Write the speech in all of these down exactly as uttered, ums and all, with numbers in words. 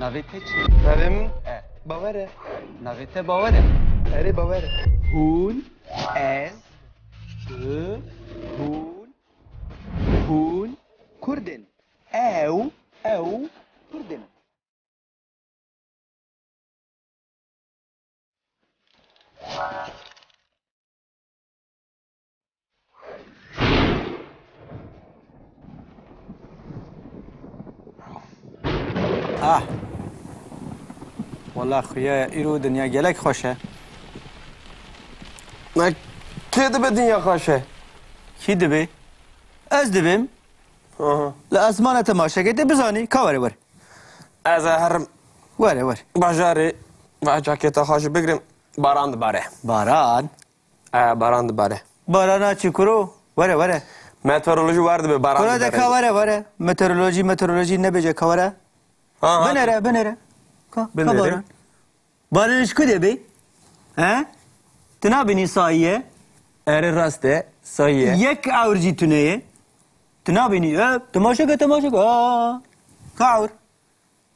Navê te çi? Navê min E. Bawer e. Navê te Bawer e. Erê, Bawer e. Hûn, ez, tu, hûn, hûn Kurd in. Ew, ew Kurd in. Ah. Wela xuya, îro dinya gelek xweş e. Me kê dibe dinya xweş e? Kî dibe? Ez dibim. Aha. Li esmana temaşe ke, te bizanî, ka were were. Ez ê herim Were were. Bajarê, va caketa xwe jî bigrim, baran dibare. Baran? E, baran dibare. Barana çi kuro? Were were. Meteorolojî wer dibe baran Kura de dibare. Ka were were. Meteorolojî, meteorolojî nebêje ka were. Ha, ha. Binere, binere. Ka, ka Binere. Baran. Baran ji ku de bê? He? Tu nabînî sayî ye? Erê, rast e, sayî ye. Yek ewr jî tune ye. Tu nabînî, e, temaşe ke, temaşe ke. Aa, ka ewr.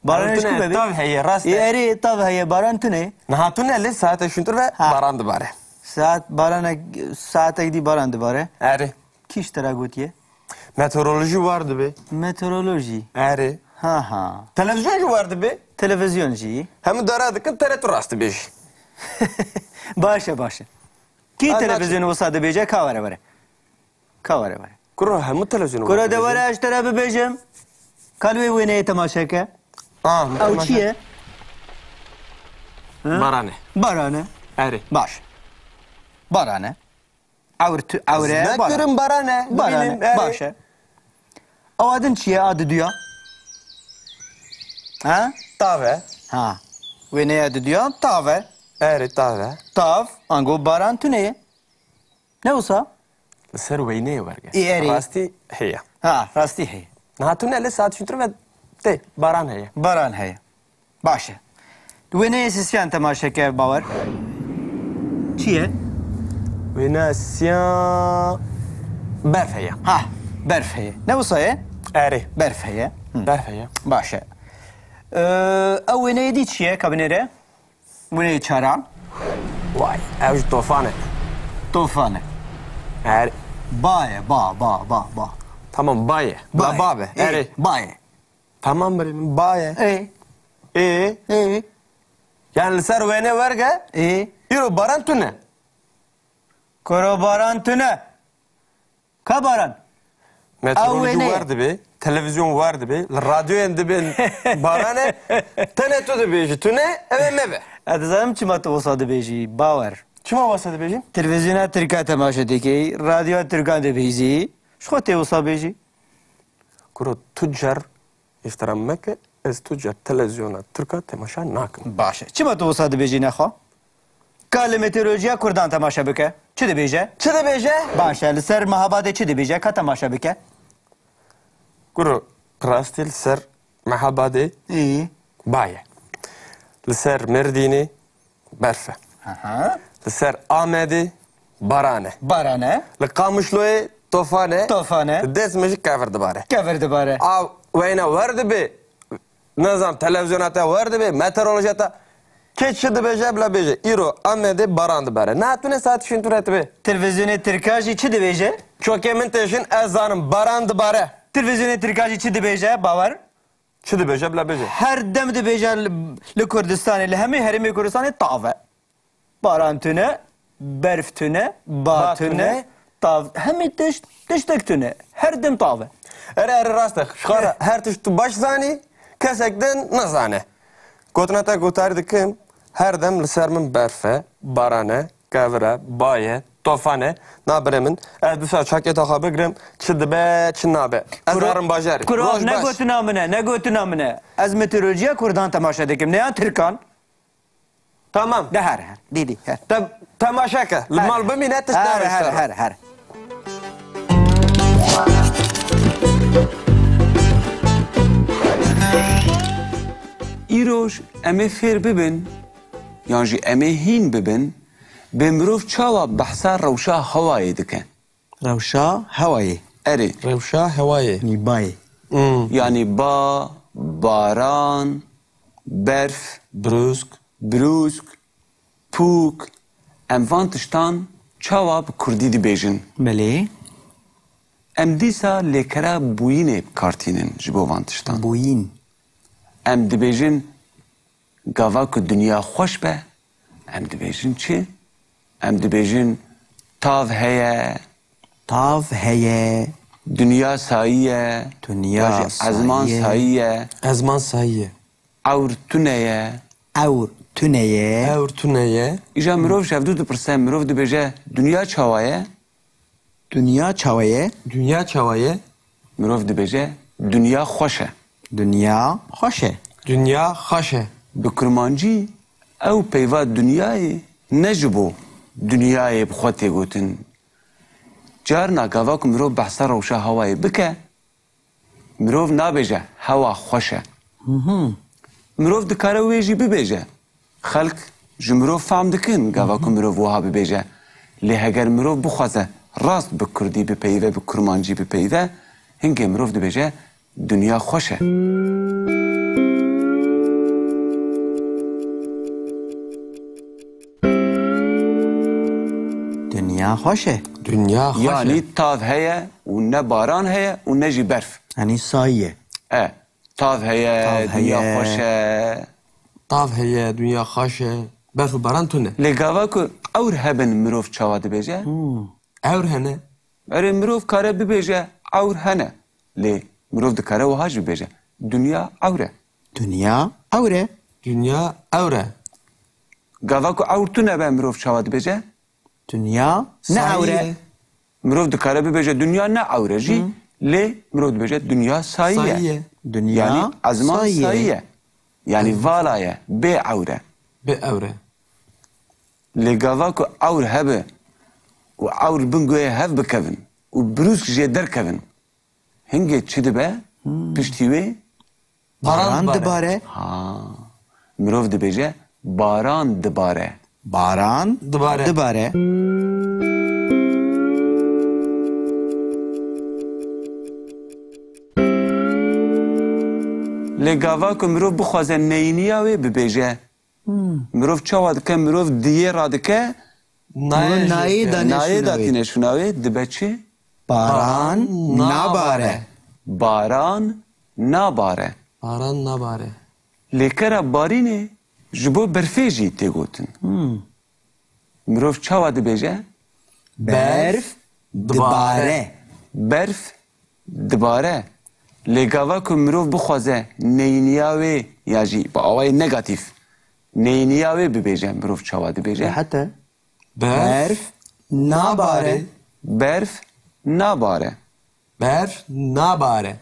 Baran Ewr ji ku tune, bebê? Tav heye, rast e. Ê, erê, tav heye, baran tune. Niha tune lê saetek şûntir ve Ha. Baran dibare. Saet, baranek, saetek dî baran dibare. Erê. Kî ji te re gotiye? Meteorolojî war dibe. Meteorolojî. Erê. Ha ha. Televizyon jî war dibe. Televizyon jî. Hemû dara dikin, tere tu rast dibêjî. Baş e, baş e. Kî Ha, televizyon naçe. Wisa dibêje, ka were were. Ka were were. Kuro hemû televizyon Kuro war de dibe. Were ez ji te re bibêjim. Ka li wê wêneyê temaşe ke. Ah, Ew temaşe. Çi ye? Ha? Baran e. Baran e. Erê. Baş. Baran e. Ewr tu, ewre, Ez baran. Nekirim baran e. Baran e. Bibînin, erê. Baş e. Ewa din çi ye, a diduya? Ha? Tav e. Ha. Wêneya diduya tav e. Erê, tav e. Tav, ango baran tune ye. Ne wisa? Li ser weyneyê werge. Ê, erê. Rastî heye. Ha, rastî heye. Niha tune lê saet şûntir ve tê, baran heye. Baran heye. Baş e. Wêneyê sisiyan temaşe ke, Bawer. Çi ye? Wêneya sisiyan berf heye. Ha, berf heye. Ne wisa ye? Erê. Berf heye. Hı. Berf heye. Baş e. Ee, ew wêneyê dî çi ye, ka binêre? Wêneyê çaran? Vay, ew jî tofan e. Tofan e. Erê. Ba ye, ba, ba, ba, ba. Tamam, ba ye. Ba ye. La ba be. Ê, erê. Ba ye. Tamam birê min, ba ye. Ê. Ê. Ê. Yani li ser wêne werge, Ê. Îro baran tune. Kuro baran tune. Ka baran? Meteorolojî Ew wêne. Wer dibe, televizyon wer dibe, li radyoyên dibên baran e, tenê tu dibêjî tune, ew ê me be. Ez dizanim çima tu wisa dibêjî, Bawer. Çima wisa dibêjî? Televizyona Tirka temaşe dikey, radyoya Tirkan dibîzî, ji xwe tê wisa bêjî. Kuro tu car îhtiram meke, ez tu car televizyona Tirka temaşa nakim. Baş e. Çima tu wisa dibêjî nexwe? Ka li meteorolojiya Kurdan temaşe bike. Çi dibêje? Çi dibêje? Baş e. Li ser Mehabadê çi dibêje? Ka temaşe bike. Kuro, rastî li ser Mehabadê Î. Ba ye. Li ser Mêrdînê berf e. Aha. Li ser Amedê baran e. Baran e. Li Qamişloyê tofan e. Tofan e. Li Dêrsimê jî kevir dibare. Kevir dibare. A weyne wer dibe, nizam televizyona te wer dibe, meteorolojiya te. Kê çi dibêje, bila bêje. Îro Amedê baran dibare. Niha tune saet şûntir e dibe. Televizyonê Tirka jî çi dibêje? Çokê min têşin, ez zanim baran dibare. Televizyonê Tirka jî çi dibêje, Bawer? Çi dibêje, bila bêje. Her dem dibêje li, li Kurdistanê, li hemî herêmê Kurdistanê tav e. Baran tune, berf tune, ba Ba tune, tune. Tav, hemî tişt, tiştek tune. Her dem tav e. Erê, erê, rast e. Ji xwe re Eh. Her tişt tu baş zanî, kesek din nizane. Gotina te guhdarî dikim, her dem li ser min berf e, baran e, kevir e, ba ye, tofan e. Na birê min, ez dîsa çaketa xwe bigirim, çi dibe, çi nabe. Ez Kuro-, herim bajarê. Kuro, Roj ne baş. Gotina min e, ne gotina min e. Ez meteorolojiya Kurdan temaşe dikim, ne ya Tirkan. Tamam. De her, her. Dî, dî, her. Te-, temaşe ke. Li Her, mal her. Bimîne, tişt Her, nabe her, ser. Her, her. Îroj em ê fêr bibin, yan jî em ê hîn bibin, bê mirov çawa behsa rewşa hewayê dike? Rewşa hewayê. Erê. Rewşa hewayê. Nî bayê. Hmm. Yanî ba, baran, berf, brûsk, brûsk, pûk. Em van tiştan çawa bi kurdî dibêjin? Belê. Em dîsa lêkera bûyînê bi kar tînin ji bo van tiştan. Bûyîn. Em dibêjin, gava ku dinya xweş be, em dibêjin çi? Em dibêjin, tav heye. Tav heye. Dinya sayî ye. Dinya Ya jî ezman sayî ye. Sayî ye. Ezman sayî ye. Ewr tune ye. Ewr tune ye. Ewr tune ye. Îja mirov ji hevdû dipirse, mirov dibêje, dinya çawa ye? Dinya çawa ye? Dinya çawa ye? Mirov dibêje, dinya xweş e. Dinya xweş e. Dinya xweş e. Bi kurmancî ew peyva dinyayê ne ji bo dinyayê bi xwe tê gotin. Carna gava ku mirov behsa rewşa hewayê bike, mirov nabêje hewa xweş e. Mirov dikare wê jî bibêje. Xelk ji mirov fehm dikin, gava ku mirov wiha bibêje. Lê heger mirov bixwaze rast bi kurdî bipeyive, bi kurmancî bipeyive, hingê mirov dibêje, dinya xweş e. Dinya xweş e. Dinya xweş e. Yanî tav heye û ne baran heye û ne jî berf. Yanî sayî ye. E, tav heye, Tav dinya heye. Xweş e. Tav heye, dinya xweş e. Berf û baran tune. Lê gava ku ewr hebin, mirov çawa dibêje? Hmm. Ewr hene. Erê, mirov kare bibêje, ewr hene. Lê mirov dikare wiha jî bibêje, dinya ewr e. Dinya ewr e. Dinya ewr e. Gava ku ewr tune be, mirov çawa dibêje? Dinya ne ewr e. Mirov dikare bibêje, dinya ne ewr e jî, Hı. lê mirov dibêje, dinya sayî ye. Sayî ye. Dinya Yanî ezman sayî ye. Sayî ye. Yanî vala ye, bê ewr e. Bê ewr e. Lê gava ku ewr hebe û ewr bin guhê hev bikevin û brûsk jê derkevin, hingê çi dibe? Hmm. Piştî wê? Baran Baran dibare. dibare. Ha. Mirov dibêje, baran dibare. Baran Dibare. dibare. Lê gava ku mirov bixwaze neyîniya wê bibêje, Hmm. Mirov çawa dike? Mirov diyê radike, Nayê Mirov nayê jê dike. Nayê datîne şûna wê, dibe çi? Baran Baran nabare. nabare. Baran nabare. Baran nabare. Lêkera barînê ji bo berfê jî tê gotin. Hmm. Mirov çawa dibêje? Berf Berf dibare. dibare. Berf dibare. Lê gava ku mirov bixwaze neyîniya wê ya jî bi awayê negatîf neyîniya wê bibêje, mirov çawa dibêje? Rehet e. Berf Berf nabare. nabare. Berf nabare. Berf nabare.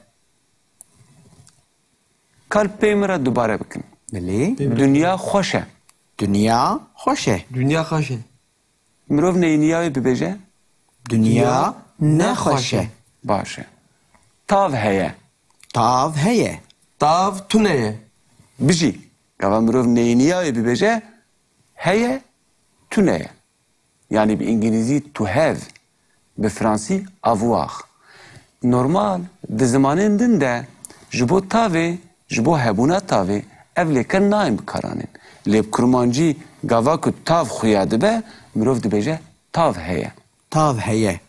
Kar pê min re dubare bikin. Belê. Pê min re. Dinya xweş e. Dinya xweş e. Dinya xweş e. Mirov neyniya wê bibêje? Dinya ne xweş e. Baş e. Tav heye. Tav heye. Tav tune ye. Bijî. Gava mirov neyniya wê bibêje, heye, tune ye. Yanî bi îngilîzî to have, bi fransî avoir. Normal, di zimanên din de ji bo tavê, ji bo hebûna tavê ev lêker nayên bikaranîn. Lê bi kurmancî gava ku tav xuya dibe, mirov dibêje tav heye. Tav heye.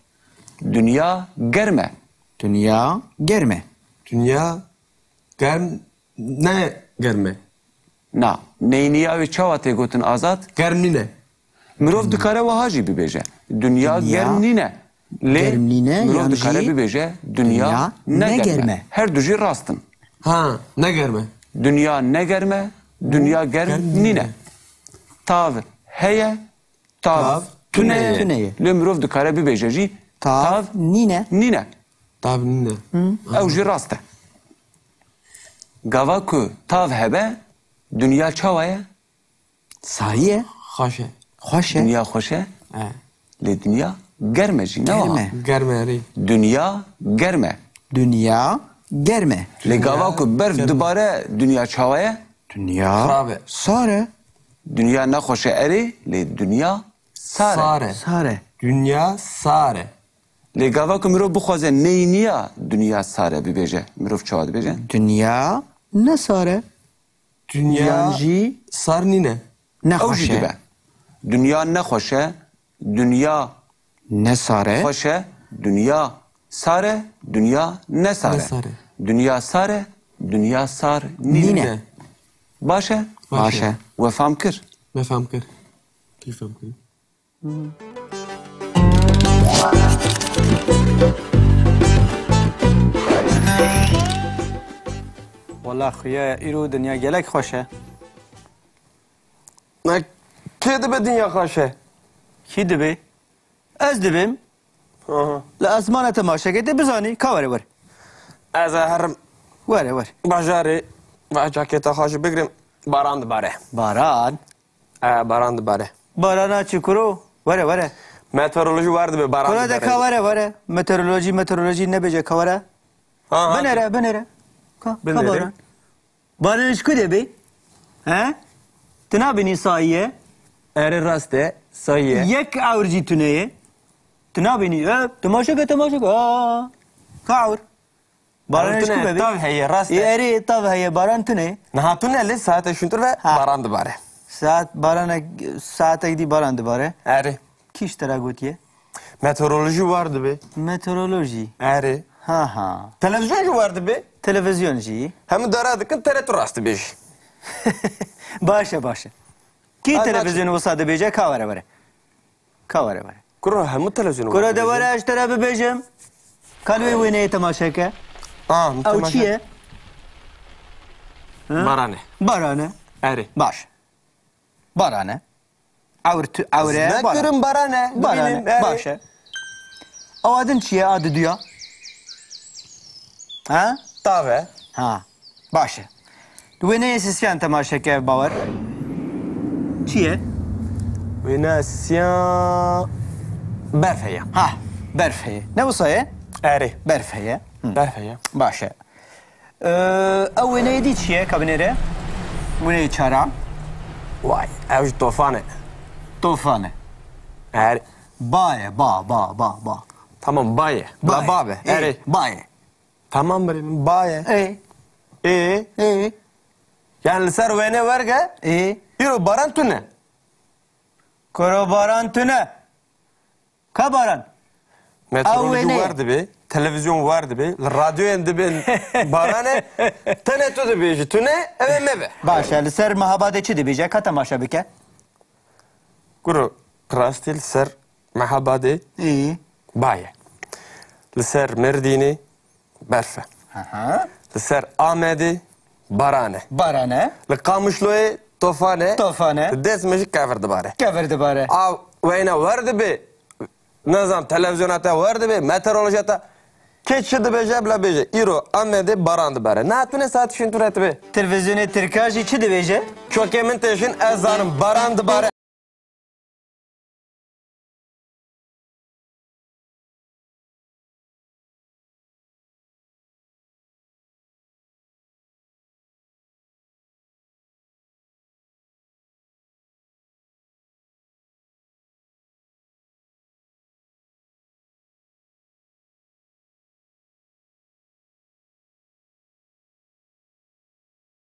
Dinya germ e. Dinya germ e. Dinya germ, ne germ e. Na, neyniya wê çawa tê gotin Azad? Germ nîne. Mirov dikare wiha jî bibêje. Dinya Dinya germ nîne. Lê germ nîne, mirov yan dikare jî bibêje, dinya dinya ne ne germ e. germ e. Her du jî rast in. Ha, ne germ e. Dinya ne germ e, dinya germ germ nîne. nîne. Tav heye, tav Tav tune tune ye. ye. Lê mirov dikare bibêje jî, Tav tav nîne. nîne. Tav nîne. Ew jî rast e. Gava ku tav hebe, dinya çawa ye? Sayî ye. Xweş e. Xweş e. Dinya xweş e. E. Lê dinya germ e jî, ne Germ wiha? e. Germ e, erê. Dinya germ e. Dinya germ e. Lê gava ku berf Germ e. dibare, dinya çawa ye? Dinya Xirab e. sar e. Dinya nexweş e, erê, lê dinya sar e. Sar e. Sar e. Dinya sar e. Lê gava ku mirov bixwaze neyniya dinya sar e bibêje, mirov çawa dibêje? Dinya ne sar e. Dinya Yan jî sar nîne. Ew jî nexweş e. Dibe. Dinya nexweş e. Dinya ne sar e. Xweş e. Dinya sar e. Dinya ne sar e. Ne sar e. Dinya sar e. Dinya sar nîne. Nîne. Baş e? Baş e. Baş e. We fam kir? Me fam kir. Tu fam kir? Wela xuya îro dinya gelek xweş e. Ne, kê dibe dinya xweş e? Kî dibe? Ez dibêm. Aha. Li esmana temaşe ke tê bizanî. Ka were, were. Ez ê herim. Were, were. Bajarê, va caketa xwe jî bigrim. Baran dibare. Baran? E, baran dibare. Barana çi kuro? Were, were. Meteorolojî wer dibe baran dibare. Kuro de ka were, were. Meteorolojî, meteorolojî nebêje ka were. Aha. Binêre, binêre. Ka, ka baran. Baran ji ku de bê? He? Tu nabînî sayî ye? Erê, rast e, sayî ye. Yek ewr jî tune ye. Tu nabînî, e, temaşe ke, temaşe ke. Aa, ka ewr. Baran ji ku de bê? Tav heye, rast e. Ê, erê, tav heye, baran tune. Niha tune lê saetek şûntir ve baran dibare. Saet, baranek, saetek dî baran dibare. Erê. Kî ji te re gotiye? Meteorolojî war dibe. Meteorolojî? Erê. Ha ha. Televîzyon jî war dibe. Televîzyon jî? Hemû dara dikin, tere tu rast dibêjî. Baş e, baş e. Kî televîzyonê wisa dibêje, ka were were. Ka were were. Kuro hemû televîzyonê war dibêje. Kuro de were ez ji te re bibêjim. Ka li wê wêneyê temaşe ke. Ew çi ye? Baran e. Baran e. Erê. Baş. Baran e. Ewr tu, ewr e. Ez nekirim, baran e. Baran e. Dibînim, erê. Baş e. Ewa din çi ye, a diduya? Ha? Tav e. Ha. Baş e. Wêneyê sisiyan temaşe ke, Bawer. Çi ye? Wêneya sisiyan berf heye. Ha, berf heye. Ne wisa ye? Erê. Berf heye. Hı. Berf heye. Baş e. Ee, ew wêneyê dî çi ye, ka binêre? Wêneyê çara? Vay, ew jî tofan e. Tofan e. Erê. Ba ye, ba, ba, ba, ba. Tamam, ba ye. Ba ye. La ba be. Ê, erê. Ba ye. Tamam birê min, ba ye. Ê. Ê. Ê. Yani li ser wêne werge, ê, îro baran tune. Kuro baran tune. Ka baran? Meteorolojî war dibe, televîzyon war dibe, li radyoyên dibên baran e, tenê tu dibêjî tune, ew ê me be. Baş e, li ser Mehabadê çi dibêje? Ka temaşe bike. Kuro, rastî li ser Mehabadê, ê, ba ye. Li ser Mêrdînê berf e. Aha. Li ser Amedê baran e. Baran e. Li Qamişloyê tofan e. Tofan e. Li Dêrsimê jî kevir dibare. Kevir dibare. A wêne wer dibe, nizam, televîzyona te wer dibe, meteorolojiya te. Kê çi dibêje, bila bêje. Îro Amedê baran dibare. Niha tune saet şûntir e dibe. Televîzyonê tirka jî çi dibêje? Çokê min têşin, ez zanim baran dibare.